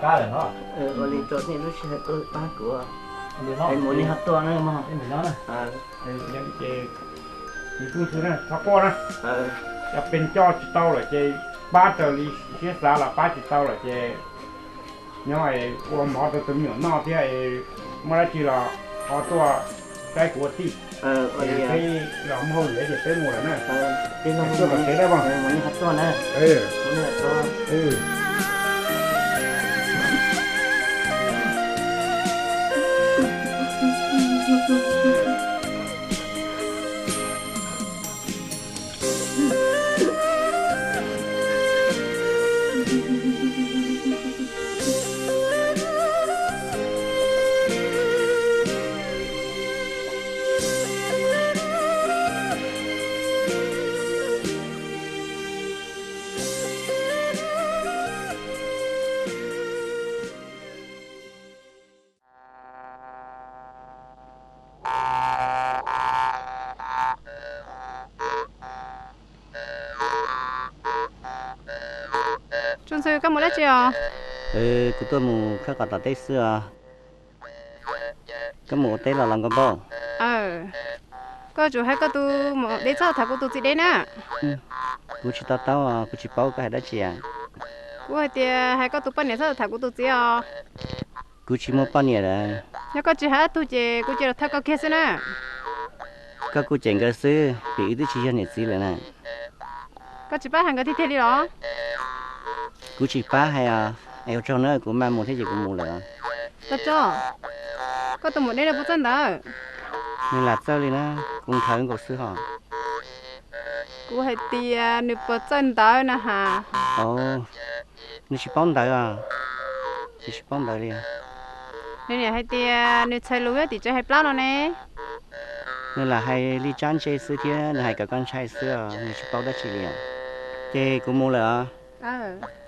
Ua li rau nej lub sij hawm tuaj pab kuv. Mus nej ho tuaj na mog. Ces kuv txhob quaj na, yog pes coj tsis tau lawm ces pab raws li siab xav los pab tsis tau lawm ces nyob ua mov rau tus me nyuam noj thiab, muaj dab tsi los ho tuaj saib kuv ua tij. Peb los muaj hauj lwm ces peb mus lawm na. Tuaj tom tsev dab mog. Tub Ntxhw, koj mus dab tsi os? Kuv tuaj mus khawb qhov tom teb xwb os. Koj mus ua teb los los nkauj npaum? Koj tsum hais koj tus muam deb txhob tham kuv tus txiv deb na. Kuv tsis to taub, kuv tsis paub koj hais dab tsi. Kuv hais tias hais koj tus poj niam txhob tham kuv tus txiv os. Kuv tsis muaj poj niam lawm. Yog koj tsis hais ob tug ces kuv cia li thawb koj kiag xwb na. Koj kuj cem nkawd xwb, vim wb twb tsis yog niam txiv lawm na. Koj tsis pab hais nkawd tiag tiag li los? Kuv tsis pab hais os, es ua tsaug na, kuv maj mus thiab ces kuv mus lawm. Koj tso, koj tus muam deb no puas txawj ntawv? Nws lam txawj li na, kuv nthawv nkaus xwb hos. Kuv hais tias nws puas txawj ntawv na has. Nws tsis paub ntawv os, nws tsis paub ntawv li. Nws niam hais tias nws txhais lus nyob tim tsev hais plab no ne. Nws lam hais li tsab ntse xwb thiab nws hais kom koj ntshai xwb os, nws tsis paub dab tsi li os. Ces kuv mus lawm os.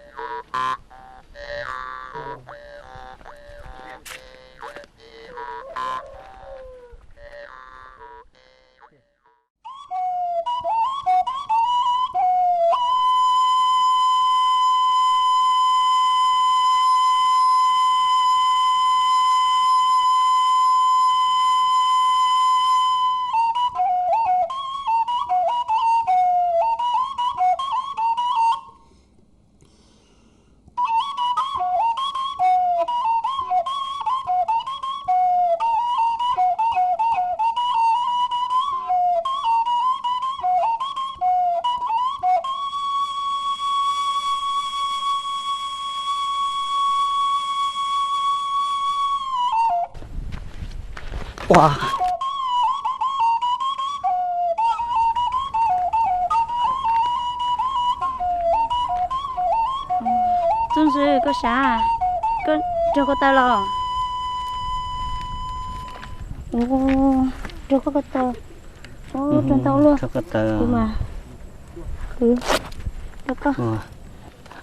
Tub Ntxhw, koj sav, koj raug ko taw los? Raug koj ko taw. Raug ntau luaj. Kuv mas, kuv,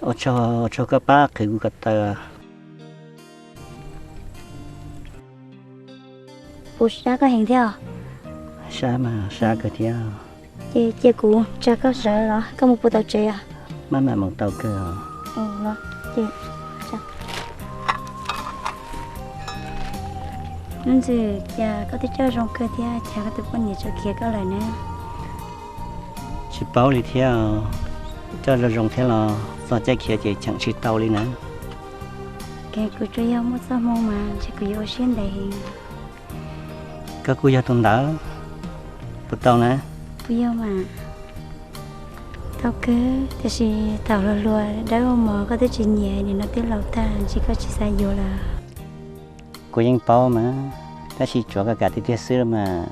ua tsaug koj pab qhwv kuv ko taw. Kuv sab koj heev thiab. Sab mas sab kawg thiab. Ces cia kuv tsa koj sawv los koj mus puas tau tsev os? Maj mam mus tau kawg os. Ces, Ntxhw, cas koj twb coj zoo kawg thiab cas koj tus poj niam tso khiav koj lawm na? Tsis paub li thiab, coj zoo zoo thiab los txog caij khiav ces cheem tsis tau li na. Ces kuv tsuas yog muaj txoj hmoo mas ntshe kuv yuav ua siab ntev heev. Koj kuj yog tus ntawd, puas tau na? Kuv yog mas. Tau kawg, tiam sis thaum hluas hluas dawb ua mov koj twb tsis nyiam, nim no twb laus tag ntshe koj tsis xav yuav lawm. Kuv yeej paub mas, tab sis tsuav koj kam tiag tiag xwb mas.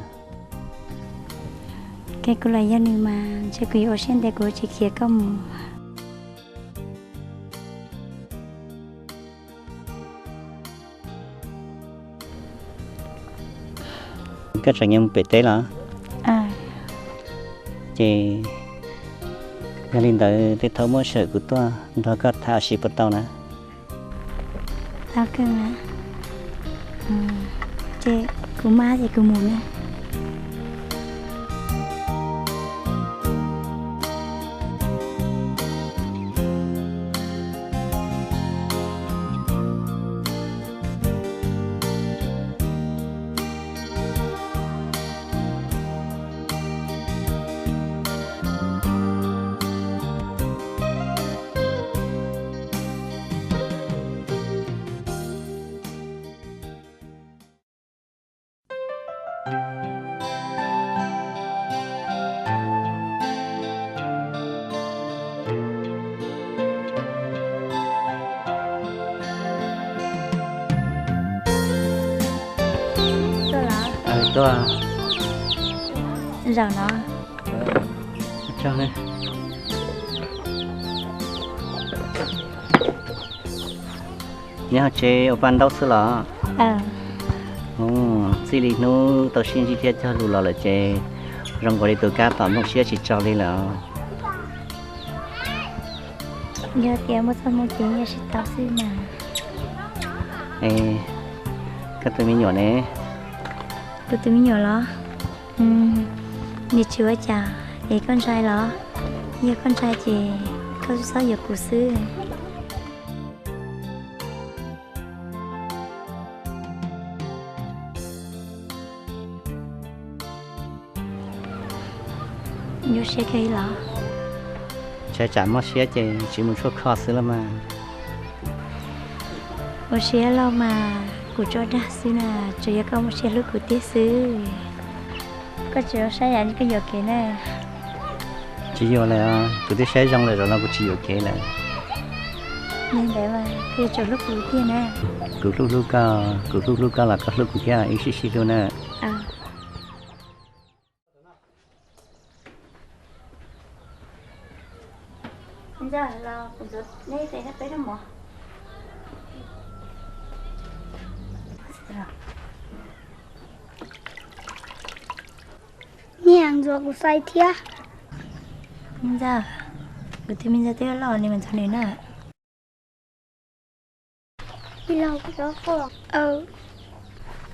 Ces kuv lam yog nws mas ntshe kuv yuav ua siab ntev kuv tsis khiav koj mus. Koj tseem yuav mus pem teb los? Ces yog li ntawd tej thaum muaj sij hawm kuv tuaj nrog koj tham ua si puas tau na? Tau kawg mas. Ces kuv maj ces kuv mus na. Tuaj los? Tuaj. Zaum no. Nyob hauv tsev ua paj ntaub xwb los? Txij li hnub tau sib ntsib thiab cog lus los lawm ces zoo nkaus li tus kab tom nplooj siab tsis tsaug li lawm. Yog tias muaj txoj hmoo ces yeej sib tau xwb mas. Koj tus me nyuam ne? Kuv tus me nyuam los? Nws tsis ua cas, es koj ntshai los? Yog koj ntshai ces koj txhob yuav kuv xwb. Nyuaj siab kawg los? Ntshai tsam mob siab ces tsis mus tshuaj kho xwb los mas. Ua siab lauj mas, kuv tso dag xwb na, tsuas yog koj muaj siab hlub kuv tiag xwb. Koj tsis zoo saib yam li koj yuam kev na. Tsis yuam lawm, kuv twb saib zoo lawm, zaum no kuv tsis yuam kev lawm. Li ntawd mas koj yuav tsum hlub kuv tiag na. Kuv hlub hlub koj, kuv hlub hlub koj los koj hlub kuv thiab, wb sib sib hlub na. Niam ntxuav kuv xaiv thiab. Ntxawg, kuv tus me ntxawg twb loj, nws mas ntxuav nws na. Tij laug, kuv tau quaj.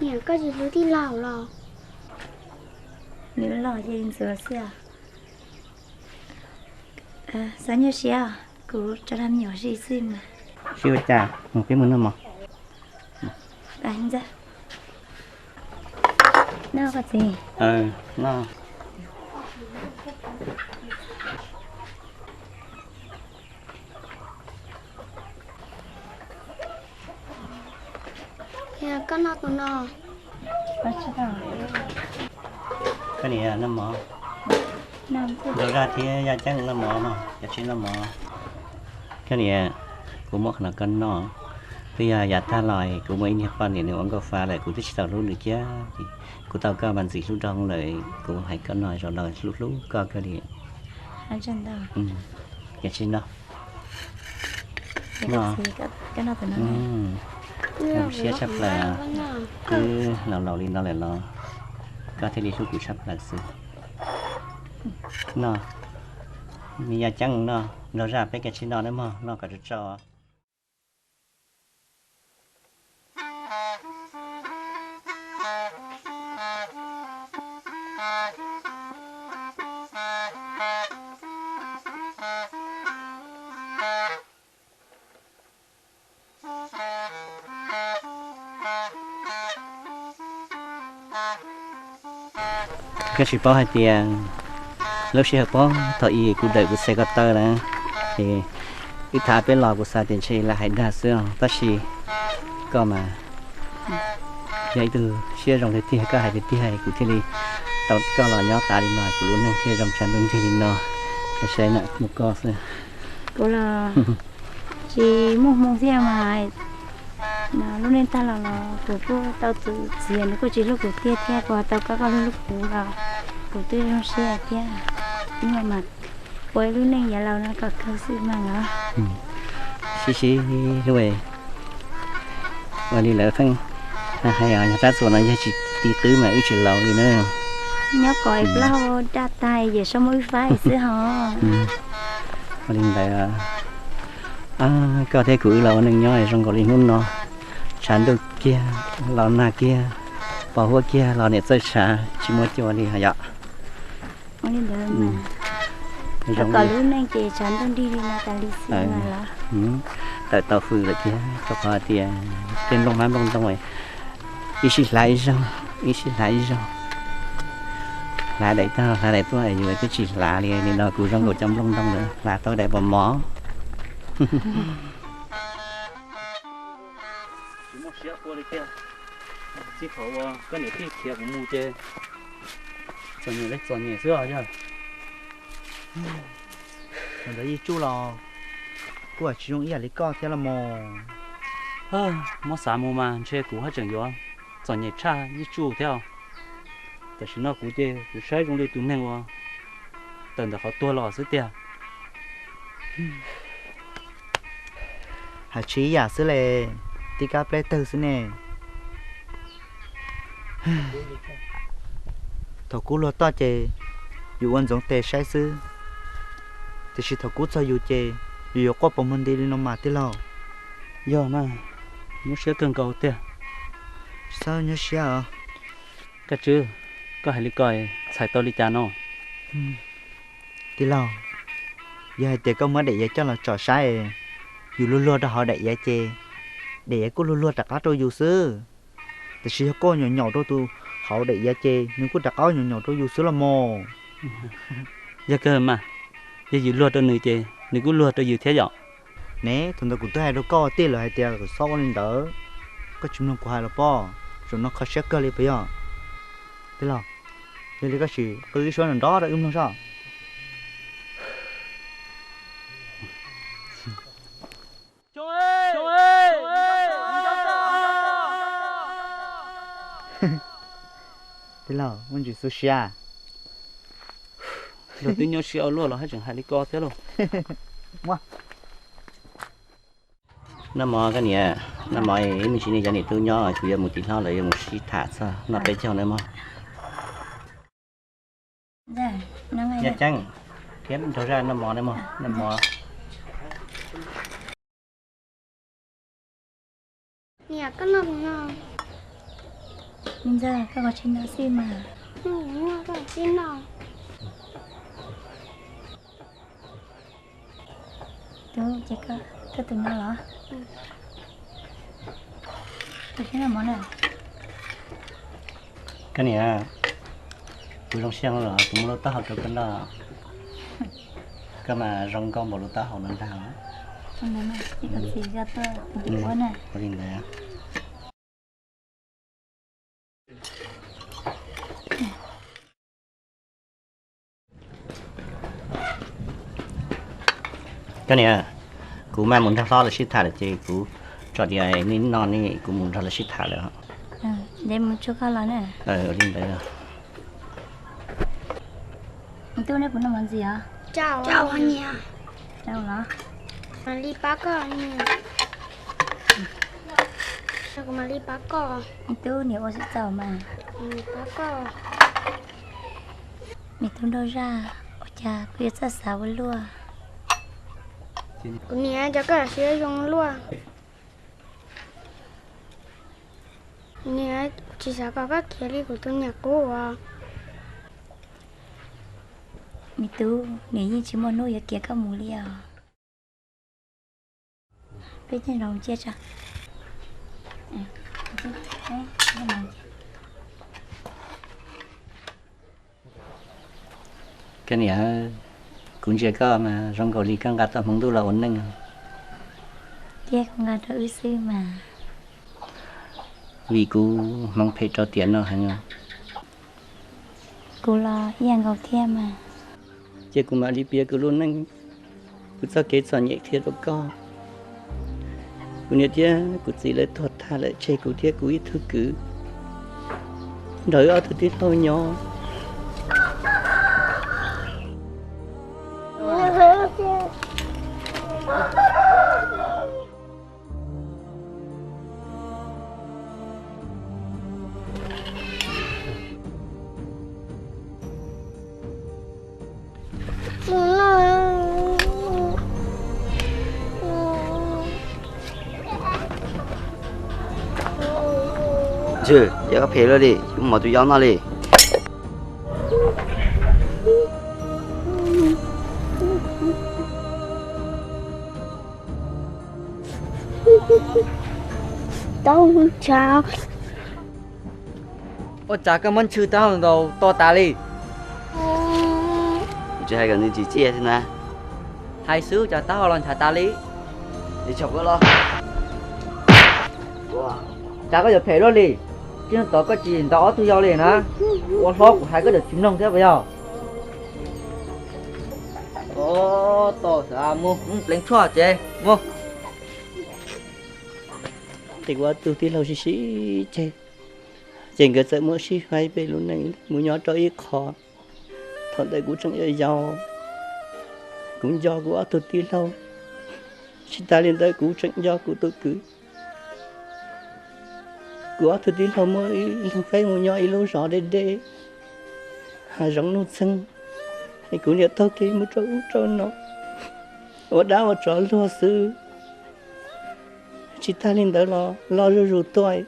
Niam, koj tsis hlub tij laug los? Nws loj ces ntxuav xwb. Xav nyuaj siab, kuv tso dag me nyuam ua si xwb mas. Sib ua cas, peb mus noj mov. Noj koj txiv. Koj noj tus no. Koj niam, noj mov. Nkauj Zaj thiab Yaj Ceeb noj mov no, yog tsis noj mov. Koj niam, kuv muab qhov no koj noj. Twb yog yav tag los kuv muaj ib niag poj niam nws ua nkauj fa lawm, kuv twb tsis tau hlub nws kiag. Kuv tau koj mas ntxim hlub dhau lawm, kuv hais koj no zaum no hlub hlub koj kawg li. Yog tsis noj. Zoo siab tshaj plaws, twb laus laus li no lawm los koj thiaj li hlub kuv tshaj plaws xwb. Noj, me Yaj Ceeb noj, Nkauj Zaj peb koj tsis noj nawb mog, noj kom tsau tsau. Koj tsis paub hais tias lub sij hawm puag thaum ub kuv dawm kuv txhais ko taw na, ces wb tham peb los kuv xav tias ntshe lawv hais dag xwb os, tab sis koj mas yog ib tug siab zoo tiag tiag, koj hais tiag tiag kuv thiaj li tau koj los nyob tas li no, kuv lub neej thiaj zoo tshav ntuj nrig li no. Koj saib na, muaj koj xwb. Kuv los tsis muaj hmoo thiab mas, lub neej tag los los kuv kuj tau txwv txiv, nws kuj tsis hlub kuv tiag thiab, kuv tau koj, koj hlub hlub kuv los kuv twb zoo siab thiab. Ib yam mas ua lub neej yav laus no kom kawg xwb mas los. Sib sib hlub, ua li lawv pheej hais os, yog rab txuas no yog tsis ti qwb mas wb tsis laus li na. Nyob kom plaub hau daj tag ces sab muab wb faib xwb hos. Ua li ntawd, koj thiab kuv wb los ua neej nyob zoo nkaus li hnub no, tshav ntuj kiag los nag kiag, pos huab kiag los niam txawj tshav tsis muaj cua li hos yom. Ua li ntawd mas, zoo kom lub neej ces tshav ntuj nrig li no tas li xwb mas los. Tawm tau hws lawm thiab, rau qhov tias tej nplooj hmab nplooj ntoo ib sij hlav ib zaug, ib sij hlav ib zaug, hlav daim tag hlav daim tuaj, yus twb tsis hlav li, nim no kuv zoo nkaus cov nplooj ntoo lawm, hlav tau daim pos mos. Txij thaum uas koj niam tij khiav kuv mus ces txom nyem li txom nyem xwb os yog. Thaum ntawd Yij Tsuj los kuj tsis zoo ib yam li koj thiab los mas. Muab xav mus mas ntshe kuv haj tseem yuav txom nyem tshaj Yij Tsuj thiab. Tam sim no kuv ces kuv saib zoo li tus neeg uas tawm ntawm qhov tuag los xwb tiag. Hais tsis ib yam xwb le, tib kab pleb tawg xwb ne. Thaum kub luag toj ces yus ua ntxoov tes saib xwb, tiam sis thaum kub txog yus ces yus yuav quaj pos muag nti li no mas tij laug. Yog mas, nyuaj siab kawg nkaus tiag. Txhob nyuaj siab os. Koj Tswb, koj hais li ko txhais tau li cas no? Tij laug, yog hais tias koj muab daim iav coj los tsom saib, yus luag luag rau hauv daim iav ces daim iav kuj luag luag rov qab rau yus xwb. Tiam sis yog koj nyaum nyaum rau tus hauv daim iav ces nws kuj rov qab nyaum nyaum rau yus xwb los mas. Yog kawg mas, yog yus luag rau nws ces nws kuj luag rau yus thiab yom. Ne, thaum ntawd kuv twb hais rau koj tij laug hais tias kom txhob ua li ntawd, koj tsis mloog kuv hais los pob, zaum no kho siab kawg li puas yog? Tij laug, yog li koj sim qw ib suab nrov nrov rau wb mloog soj. Tij laug, muaj ntsis xu siab. Luag twb nyuaj siab ua luaj los haj tseem hais li ko thiab lauj. Noj mov koj niam, noj mov ib me ntsis nej cov niam tub nyob kuv yuav mus tim hlob lawv yuav mus sib tham txog noj peb caug na mog. Nyob Ceeb, thiab nraug zaj noj mov na mog, noj mov. Niam, koj noj no. Me ntxawg, koj kav tsij noj xwb mas. Noj, koj kav tsij noj. Tub, ces koj, koj tus no los? Tus thiab noj mov na. Koj niam, kuv zoo siab los kuv muab lub taub hau rau koj noj. Koj mas zoo nkauj npaum lub taub hau no ntag. Ua li ntawd. Koj niam, kuv mam mus nrog hlob lawv sib tham lawm ces kuv tso tias nej noj ne kuv mus nrog lawv sib tham lawm. Ua li ntawd. Me tub, neb puas noj mov ntxiv os? Rau los? Mam li pab koj. Kuv mam li pab koj. Me tub, niam ua tsis txaus mas. Pab koj. Me tub nraug zaj, ua cas koj yuav txawj xav ua luaj? Kuv niam, cas koj siab zoo luaj? Niam, tsis xav kom koj khiav li kuv tus niam qub os. Me tub, niam yeej tsis muaj hnub yuav khiav koj mus li os. Peb cia zoo cia tso. Koj niam, kuv ntsia koj mas zoo nkaus li koj nqa txoj hmoov ntuj los ua neej. Thiab kuv nqa rau wb xwb mas. Vim kuv hmoov phem rau tiam no heev. Kuv los ib yam nkaus thiab mas. Cia kuv mam li piav kuv lub neej, kuv txoj kev txom nyem qhia rau koj. Kuv niam thiab kuv txiv lawv tuag tag lawm tseg kuv thiab kuv ib tug kwv nrog wb ob tug tij laug nyob. Ntxhw, yog koj phem luaj li, mus mos tus yob noj li. Ua cas koj muab Ntxhw taub hau ntaus to tas li? Tsis hais kom nws tsis txiaj xwb na. Hais xwb cas taub hau los ntshav tas li. Cas koj yuav phem luaj li? Tsis tau koj tsis ntaus ob tug yau li na, ua hlob kuv hais koj tseem tsis mloog thiab puas yog? Tos mus pleev tshuaj ces mus. Ces kuv ob tug tij laug sib sib ceg, ces nkawd txawm muab sib faib peb lub neej mus nyob rau ib qho. Thaum ntawd kuv tseem yau yau, kuv nco kuv ob tug tij laug, tsis tas li ntawd kuv tseem nco kuv tus kwv. Kuv ob tug tij laug muab ib leeg faib mus nyob ib lub zos deb deb, hav zoov nuj txeeg, es kuv niam taug kev mus rau ub rau no ua dab ua tsov luag xwb. Tsis tas li ntawd los loj zuj zus tuaj,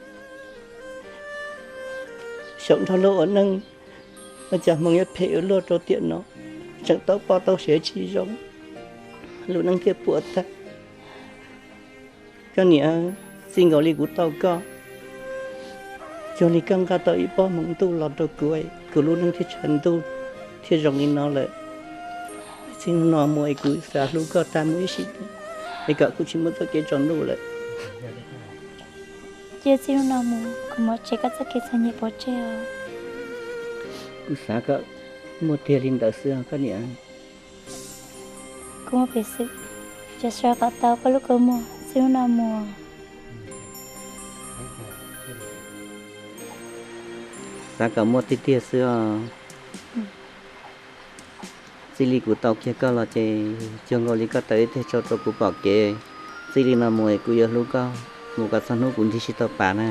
xyaum nrog luag ua neej, ua cas hmoov yuav phem ua luaj rau tiam no, tseem tau poj tau sev tsis zoo, lub neej thiaj puas tag. Koj niam, txij nkaus li kuv tau koj, cuag li koj nqa tau ib pob hmoov ntuj los rau kuv, kuv lub neej thiaj tshav ntuj thiaj zoo li no lawm. Txij hnub no mus es kuv xav hlub koj tag mus ib sim, es kom kuv tsis muaj txoj kev tsaus ntuj lawm. Cia txij hnub no mus kuv mam tsev koj txoj kev txom nyem pov tseg os. Kuv xav kom muaj tiag li ntawd xwb os koj niam. Kuv muaj peev xwm, ces sawv kom tau koj lub kua muag txij hnub no mus. Xav kom muaj tiag tiag xwb os. Txij li kuv tau kiag koj los ces cuag nkaus li koj tawm ib teg tsau rau kuv pom kev. Txij li no mus es kuv yuav hlub koj mus kom txog hnub kuv nrig tsis tau pas na.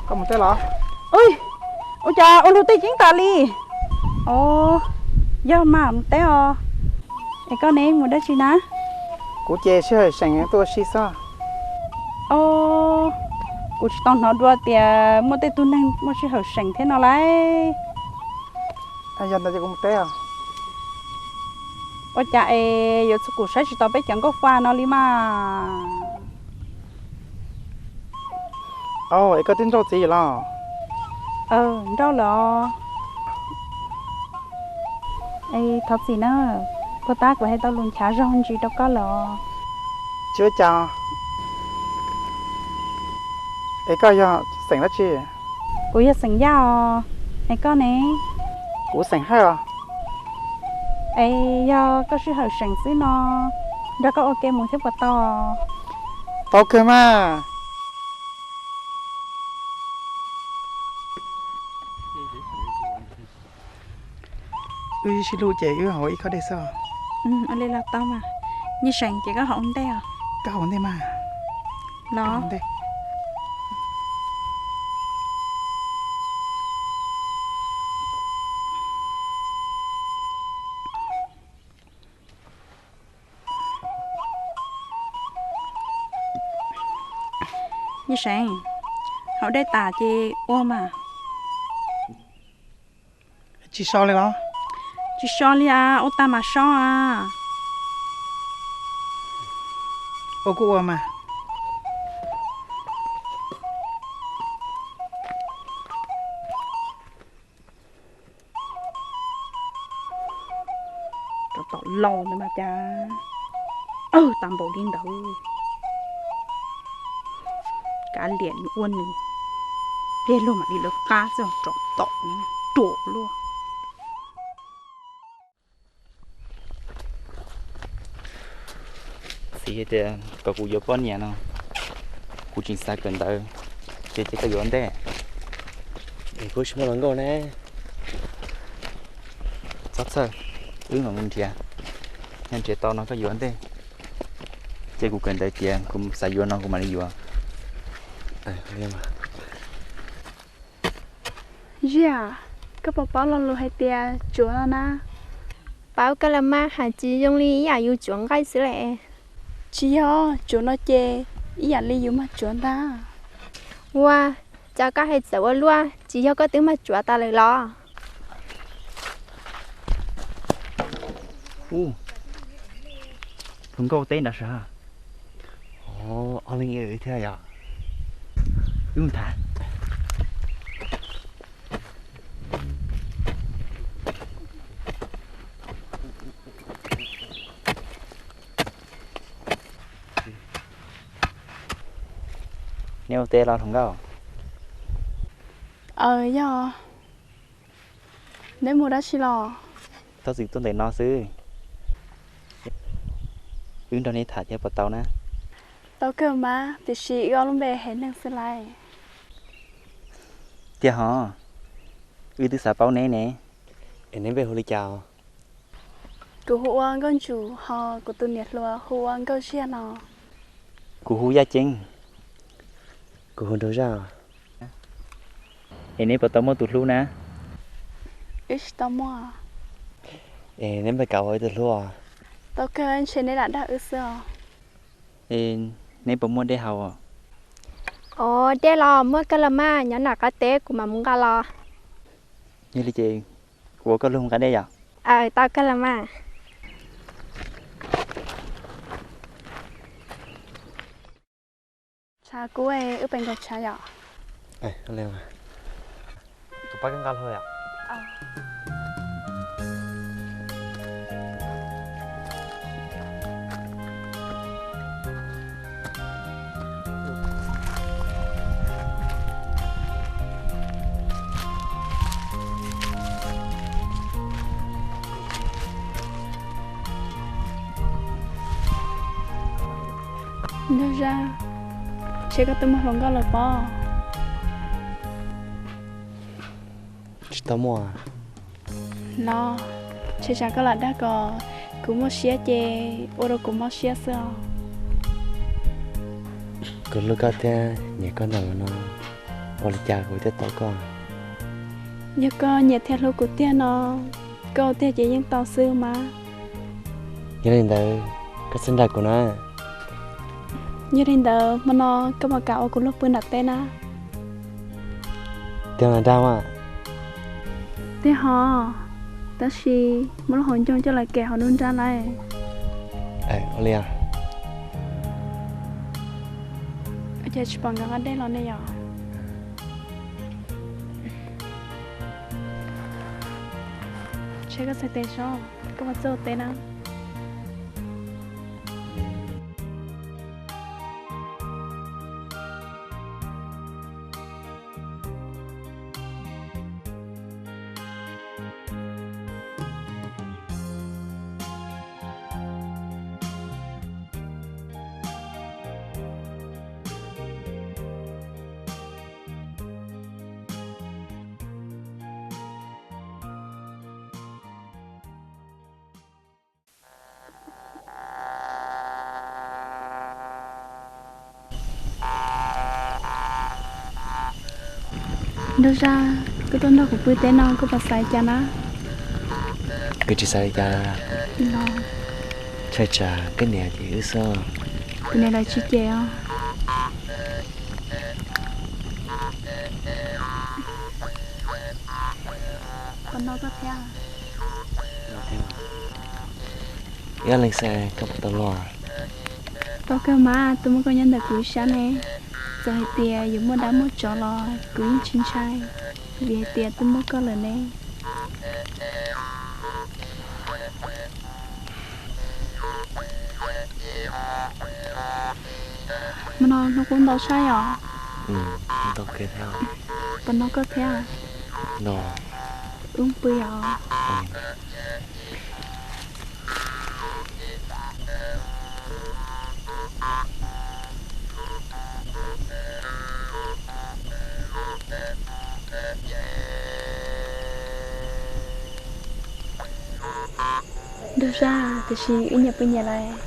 Koj mus teb los? Ua cas ua luag tej ceeb tas li? Yog mas mus teb os. Es koj ne, mus dab tsi na? Kuv ces sij hawm seem tuaj ua si xwb. Kuv tsis tau hnov dua tias muaj tej tug neeg muaj sij hawm seem thiab no lauj. Yog ntawd ces kuv mus teb os. Ua cas es yuav txog kuv saib tsis tau peb cov nkauj fa no li mas? Es koj twb nrauj txiv los? Nrauj lawm os. Thov txim na, puag ta kuv hais tau lus nchav zog ntsis rau koj lawm os. Tsis ua cas. Es koj yog xeem dab tsi? Kuv yog xeem Yaj os. Es koj ne? Kuv xeem Hawj os. Es yog koj sij hawm seem xwb no, nrog koj ua ke mus thiab puas tau? Tau kawg mas. Wb sib hlub ces wb haus ib khob dej xwb. Ua li los tau mas. Nyiaj Seem ces koj haus ua ntej os. Koj haus ua ntej mas. Los. Nyiaj Seem, haus dej tas ces ua mas. Tsis so li los? Tsis so li as, ua tag mam so as. Ua kuj ua mas. Rau tom laus ntawd mas cas tag npaum li ntawd. Kav liam nws ua nws, pliag luag mam li lawv qab xwb, rau tom ruam luaj. Txiv tias kom kuv yuav poj niam no, kuv tseem xav kawm ntawv, ces cia koj yuav ua ntej. Es kuv tsis muaj hluas nkauj ne. Txhob txhawj, wb mam mus nrhiav, yog nrhiav tau no koj yuav ua ntej. Ces kuv kawm ntawv tiav, kuv xav yuav no kuv mam li yuav. Ziaj, koj puas paub lo lus hais tias tsuav no na? Paub kawg los mas, hais tsis zoo li ib yam yus tsuav nqaij xwb las. Tsis yog, tsuav no ces ib yam li yus mag tsuav ntag. Ua, cas koj hais txawv ua luaj, tsis yog koj twb mag tsuav tas lawm los? Ub, Tus nkauj teb nrad sas. Ob leeg thiab yom. Wb mus tham. Neb ua teb los hluas nkauj? Aw, yog. Neb mus dab tsi los? Tau txwm tuaj ntawm no xwb. Wb nrog neb tham thiab puas tau na? Tau kawg mas, tiam sis wb ob lub npe heev neeg xwb lauj. Tiag hov, wb twb xav paub neb ne. Es neb npe hu li cas? Kuv hu ua Nkauj Ntsum, ho kuv tus niam hluas hu ua Nkauj Ziag no. Kuv hu Yaj Ceeb. Kuv hu Nraug Zaj. Es neb puas tau muaj tus hlub na? Wb tsis tau muaj. Es neb npaj kav ua ib tug hlub os. Tau kawg, ntshe neb lam dag wb xwb os. Es neb puas muaj dej haus os? Ov, dej los muaj kawg los mas, nyob nram qab teb kuv mam mus nqa los. Yog li ces kuv ua koj lug nqa dej yom? Aw, tau kawg los mas. Tshav kub, wb pem nkaum tshav yom? Kuv pab koj nqa los yom? Nraug Zaj, ntshe koj twb muaj hluas nkauj lawm pob? Tsis tau muaj. No, ntshe tsam koj lam dag kom kuv muaj siab ces ua rau kuv mob siab xwb os. Kuv hlub koj thiab nyiam koj npaum no, ua li cas kuv thiaj tau koj? Yog koj nyiam thiab hlub kuv tiag no, koj ua tiag ces yeej tau xwb mas. Yog li ntawd, koj txhob nrag kuv na. Yog li ntawd hmo no koj puas kam ua kuv luag pw nram teb na? Tiag mas dag mas. Tiag hov, tab sis muab lub hauv ncoo coj los kem hauv nruab nrab lauj. Ua li os. Ua cas tsis pom nkawd nqa dej los ne yom? Ntshe koj txhais tes sob, koj puas txawj ua teb na? Nraug Zaj, koj tuaj nrog kuv pw teb no koj puas xav li cas na? Kuv tsis xav li cas. Tshaj tsam koj niam ces wb xwb. Kuv niam lawv tsis cem os. Puas no koj thiab? Ib ob leeg xwb koj puas tau luag? Tau kawg mas, twb muaj koj nyob ntawm kuv ib sab ne. Txawm hais tias yuav muaj dab muaj tsov los kuv yeej tsis ntshai, vim hais tias twb muaj koj lawm ne. Hmo no hnub qub ntau tshaj yom? Puas no koj thiab? Wb pw os. Nraug Zaj, tiam sis wb nyias pw nyias lawm.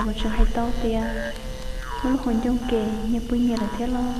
Kuv tseem hais tau tias muaj lub qhov ncauj kev nyias pw nyias lawm thiab los.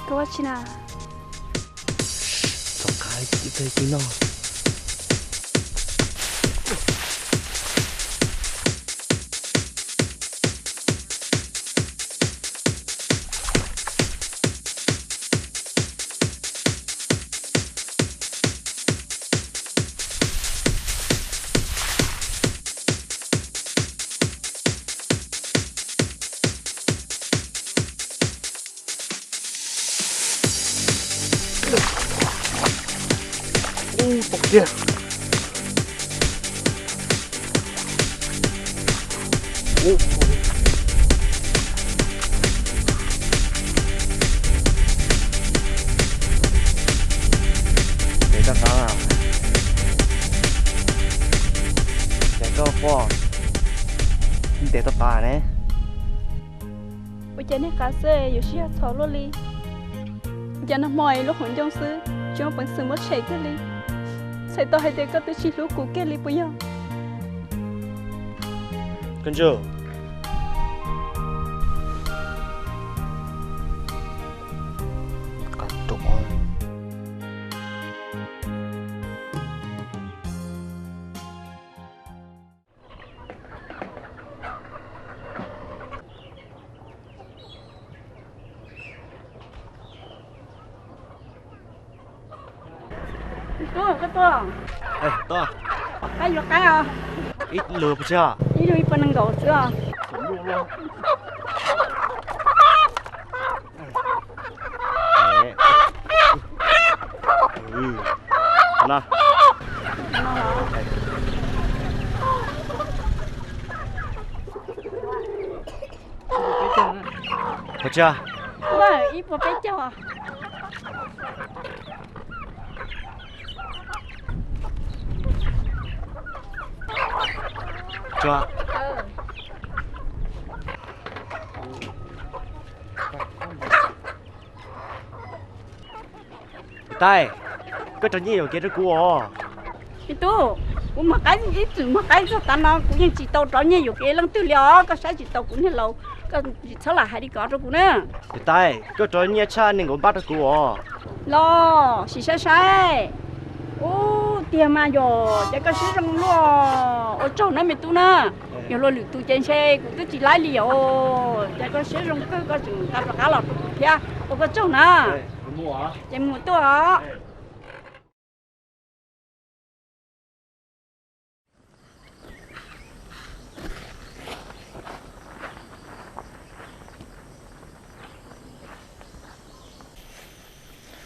Koj ua tsi na? Txom qab ib teg twg no. Ub, pom kiag. Ub. Ntev tau qab, ces koj quaj, ntev tau qab ne. Ua cas niag qav xwb yuav sib yog txhom luaj li? Cas nag hmo lub qhov ncauj xwb tsis muaj peev xwm muab tshem kiag li? Txhais tau hais tias koj twb tsis hlub kuv kiag li puas yog? Koj Ntsuag. Tub, koj tuaj. Tuaj. Qab yuav qab os. Ib lus puas tsawg? Ib lus ib puas nees nkaum xwb os. Puas tsawg? Ib puas peb caug. Tsuag. Tais, koj rov nyiaj yuam kev rau kuv os. Me tub, kuv muag qaib ib txwm muag qaib txog tav no kuv yeej tsis tau rov nyiaj yuam kev leej twg li os. Koj saib tsis taus kuv niag laus, koj tsis txhob lam hais li ko rau kuv na. Tais, koj rov nyiaj tshaj nees nkaum npab rau kuv os. Los sim saib saib. Ub, tiag mas yog ces koj siab zoo luaj. Ua tsaug na me tub na. Yog luag lwm tus ces ntshe kuv twb tsis laib li os. Ces koj siab zoo kawg koj tseem tau rov qab los rau kuv thiab. Ua koj tsaug na. Ces mus tuaj os.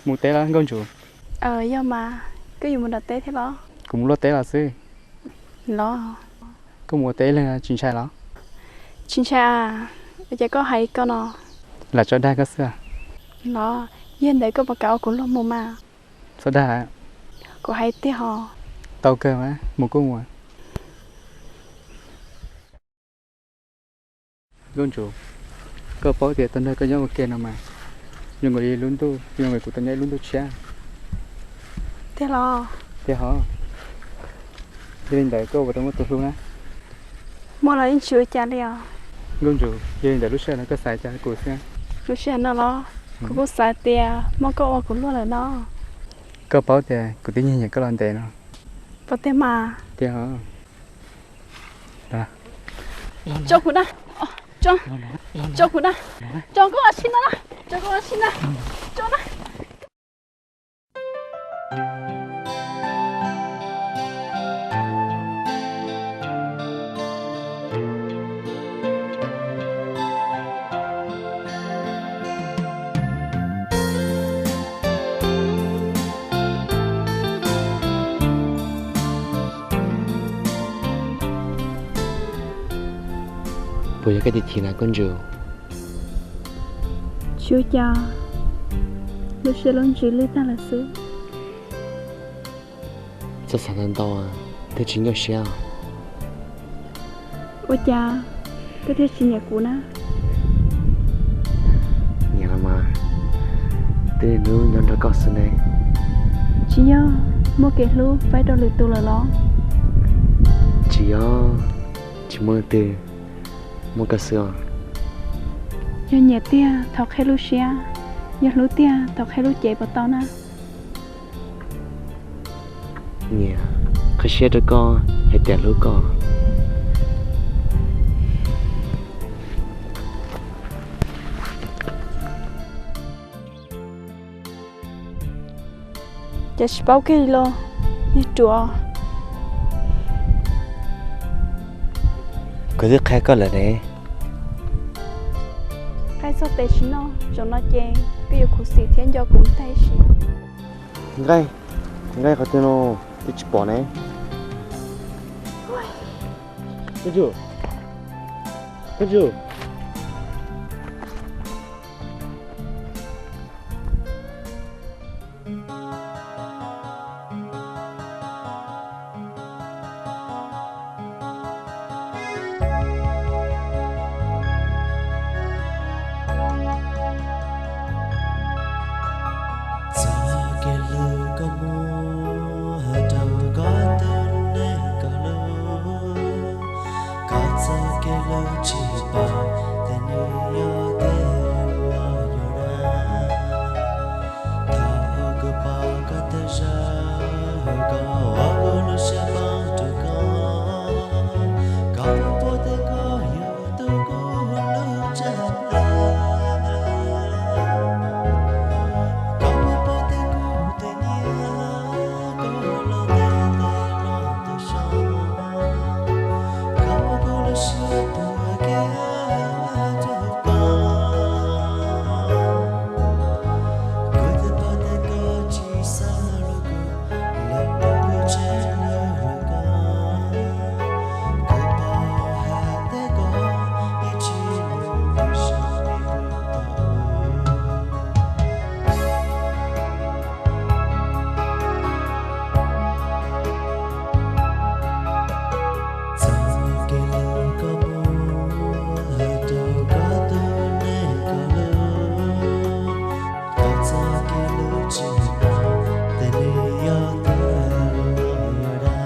Mus teb los nkauj ntsuag? Yog mas, koj yuav mus nram teb thiab los? Kuv mus luaj teb los xwb. Los? Koj mus ua teb ib leeg tsis ntshai los? Tsis ntshai a, ua cas koj hais ko no? Lam tso dag koj xwb. Los, yog ntawd koj puas kam ua kuv luag mus mas? Txhob dag. Kuv hais tiag hos. Tau kawg mas, mus kuj mus. Nkauj ntsuag, koj paub tias tau nrog koj nyob ua ke no mas, zoo nkaus li lub ntuj, zoo nkaus kuv tau nyob ib lub ntuj tshiab. Tiag los? Tiag hos. Yog li ntawd koj puas tau muaj tus hlub na? Muaj los yeej tsis ua cas li os. Nkauj ntsuag, yog li ntawd lub sij hawm no koj xav cas rau kuv xwb? Lub sij hawm no los? Kuv kuj xav tias muab koj ua kuv luag lawm no. Koj paub tias kuv twb nyiag nyiam koj los ntev no. Puas tiag mas? Tiag hos. Tso kuv na. Tso. Tso kuv na. Tso koj ua si na. Tso koj ua si na. Tso na. Puas yog koj cia chim na Koob Ntsum? Tsis ua cas, lub siab lub ntsws lwj tag lawm xwb. Txhob xav ntau ntau, twb tsis nyuaj siab. Ua cas koj thiaj tsis nyiam kuv na? Nyiam los mas, twb niaj hnub nyob nrog koj xwb ne. Tsis yog muaj kev hlub faib rau lwm tus lawm los? Tsis yog, tsis muaj leej twg, muaj koj xwb os. Yog nyiam tiag thov qhib lub siab, yog hlub tiag thov qhib lub cev puas tau na? Nyiam, qhib siab rau koj hais tias hlub koj. Cas tsis paub kiag li los, niag ruam. Kuv twb qhia koj lawm ne. Nqaij txog tes tsis noj, zaum no ces koj yuav khuv xim thiab nco kuv ntag sis. Nqaij, nqaij qhov twg no, twb tsis pom ne. Koob Ntsum, Koob Ntsum. Txoj kev hlub koj muab hais rau koj tus neeg koj hlub, koj txoj kev hlub tsis pom tias nws yog tej uas yuav dab. Thaum kuv pom koj twb zaj, koj ua kuv lub siab poob rau koj, koj puas pom tias koj yog tus kuv hlub tshaj plaws. Koj puas pom tias kuv twb nyiam koj los ntev ntev los tus zoo, koj ua kuv lub siab tuag kiag rau koj. Kuv twb pom tias koj tsis xav los kuv, lawm kuv tseem hlub koj. Kuv pom hais tias koj yeej tsis hlub kuv zoo li kuv tau. Txoj kev hlub koj muab hais rau koj tus neeg koj hlub, koj txoj kev hlub tsis pom tias nws yog tej uas yuav dab.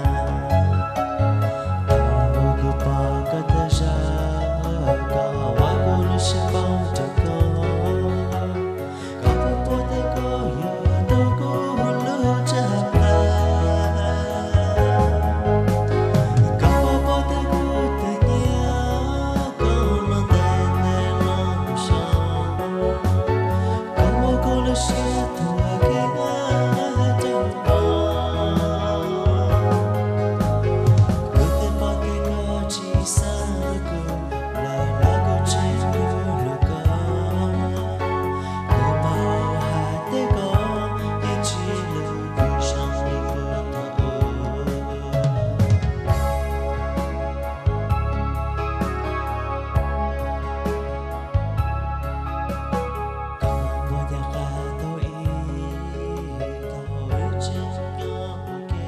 Thaum kuv pom koj twb zaj, koj ua kuv lub siab poob rau koj. Koj puas pom tias koj yog tus kuv hlub tshaj plaws. Koj puas pom tias kuv twb nyiam koj los ntev ntev los tus zoo, koj ua kuv lub siab tuag kiag rau koj. Kuv twb pom tias koj tsis xav kuv, lawm los kuv tseem hlub koj. Kuv pom hais tias koj yeej tsis hlub kuv zoo li kuv tau. Koj puas nco qab thaum ub, thaum wb tseem nyob ua ke,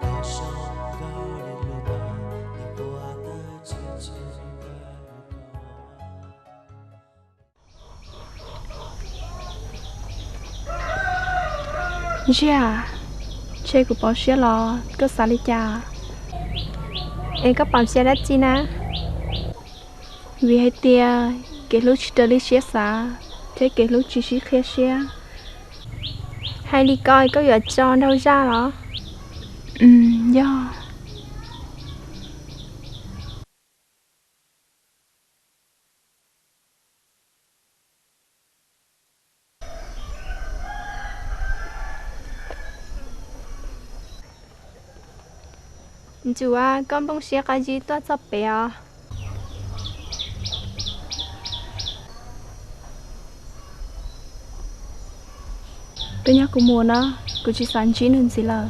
koj zoo nkauj li lub pas, nws quaj tawm tshiab tshiab rau koj. Ntshiab, ntshe kuv poob siab los koj xav li cas? Es koj poob siab dab tsi na? Vim hais tias kev hlub tsis raws li siab xav, thiab kev hlub tsis sib qhia siab. Hais li ko koj yuav tso nraug zaj los? Yog. Ntsum, koj nplooj siab qab zib tuaj txog pem os. Koj nyob kuv mus no, kuv tsis xav ntsib nws ntxiv lawm.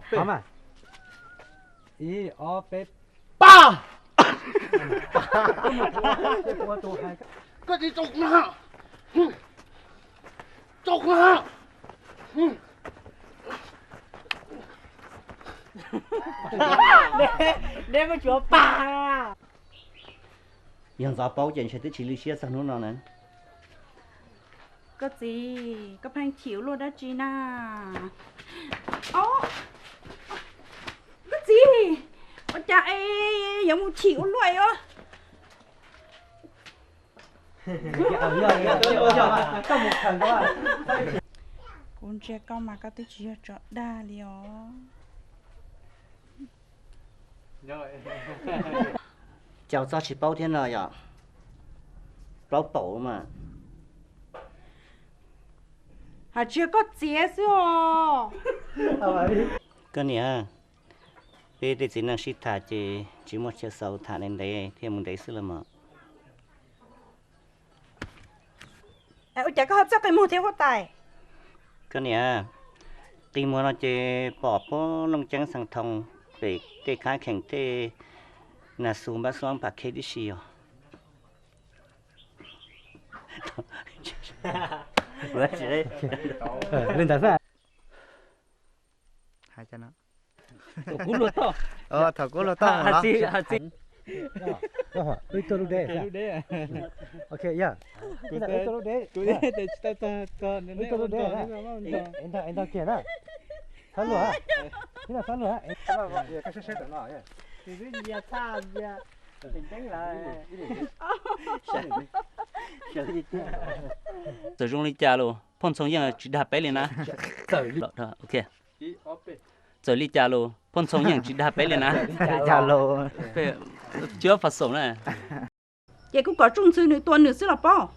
Ob peb. Ib ob peb. Pab! Koj tsis txaus kuv na. Txaus kuv na. Neb muab tsuav pab. Yog ntxov paub ces ntshe twb tsis lwj siab txog hnub no na. Koj txiv, koj pheej chim ua luaj dab tsi na? Ob, koj txiv, ua cas es yuav mus chim ua luaj os? Kuv ntsia koj mas koj twb tsis yog tsov dag li os. Cas txog tsis paub thiab no yom? Plaub paum mas. Hais tsis yog koj txiav xwb os. Koj niam, peb tej txiv neej sib tham ces tsis muaj chaw xaus, tham ntev ntev thiaj mus ntev xwb los mas. Ua cas koj ho txawj qi muag thiab huab tais? Koj niam, qi muag no ces pom puag Looj Ceeb Xeev Thoo pem tej khab kheem tej nas xus npab xuab pam kheb tib si os. Hais tau no. Thaum kuv luag toj. Thaum kuv luag toj los. Hais txi. Ok, yeah. Ib tug lub deb. Ib tug lub deb. Ntog kiag na. Xab luag. Ib tug xab luag. Txawm zoo li cas los Phoj Ntxhoo Yeej tsis dag peb li na. Ok. Txawm li cas los Phoj Ntxhoo Yeej tsis dag peb li na. Peb cuab fa xoom na. Ces kuv kom Tsooj Ntxhw nws tua nws xwb los paub.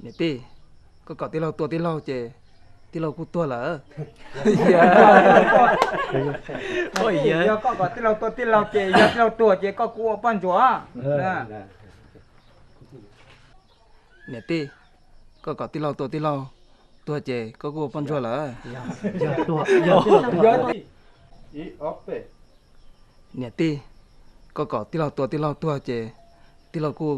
Niam tij, koj kom tij laug tua tij laug ces tij laug kuj tuag lawm. Yog koj kom tij laug tua tij laug ces yog tij laug tuag ces koj kuj ua poj ntsuam. Niam tij, koj kom tij laug tua tij laug tuag ces koj kuj ua poj ntsuam lawm. Niam tij, koj kom tij laug tua tij laug tuag ces tij laug kuj